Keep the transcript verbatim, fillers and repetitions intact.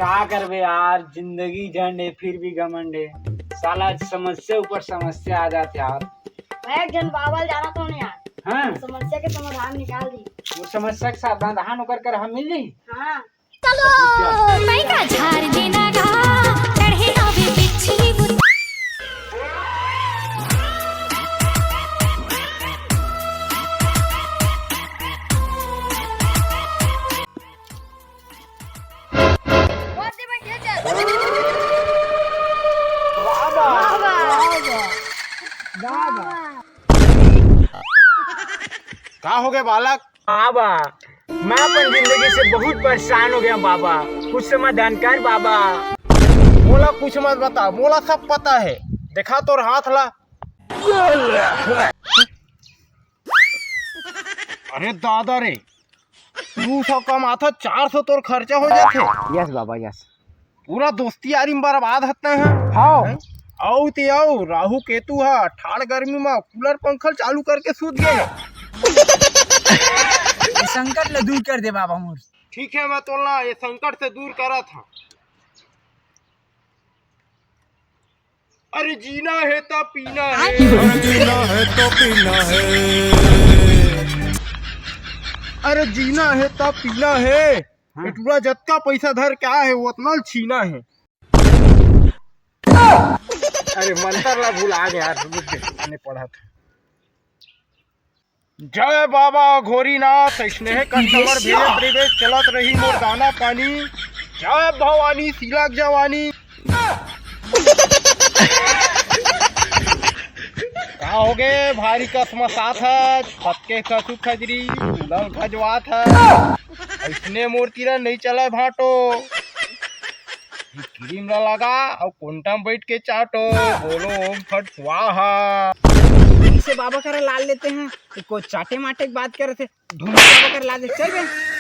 का करबे यार, जिंदगी झंड हे, फिर भी घमंड हे। साला समस्या ऊपर समस्या आ जात यार। मैं एक झन बाबा ल जानत हंव यार, हाँ। समस्या के समाधान निकाल दी। वो समस्या के समाधान ओकर कर हम मिल जाई। हाँ। चलो, मैं का झार देना गा, चढ़े आवे बिच्छी बुन- का हो गए बालक? बाबा, मैं अपन जिंदगी से बहुत परेशान हो गया बाबा, कुछ समाधान कर बाबा। मोला कुछ मत बता, मोला सब पता है। देखा तोर हाथ ला। अरे दादा रे, दू सौ कमाथा, चार सौ तोर खर्चा हो जाथे। यस बाबा, यस। पूरा दोस्ती यारी में बर्बाद हत्ते हैं। हाँ। अउ ते अउ राहु केतु हा ठाड़ गर्मी में कूलर पंखल चालू करके सूत गए हैं। ये संकट ले दूर कर दे बाबा मोर। ठीक है, मैं तोला ये संकट से दूर करा था। अरे जीना है तो पीना है। जीना है तो पीना है। अरे जीना है तो पीना है। हाँ। ये टूरा जतका पैसा धर के आए है, वो उतना छीना है। अरे मंत्र ला भुला गया यार, रुक दे, मैंने पढ़ा था। जय बाबा घोरीनाथ, स्नेह कस्टमर भेजत रहिबे, चलत रही मोर दाना पानी। जय भवानी सीलक जवानी। का होगे भारी कसमसात है, फतके खसू खजरी उलल खजवात है। इसने मोर तीरा नहीं चला भाटो। क्रीम ला लगा और कोंटा में बैठ के चाटो। बोलो ओम फट स्वाहा। से बाबा करा लाल लेते हैं, तो को चाटे माटे की बात करत हे। ढूंढ बाबा करा लाल दे, चल बे।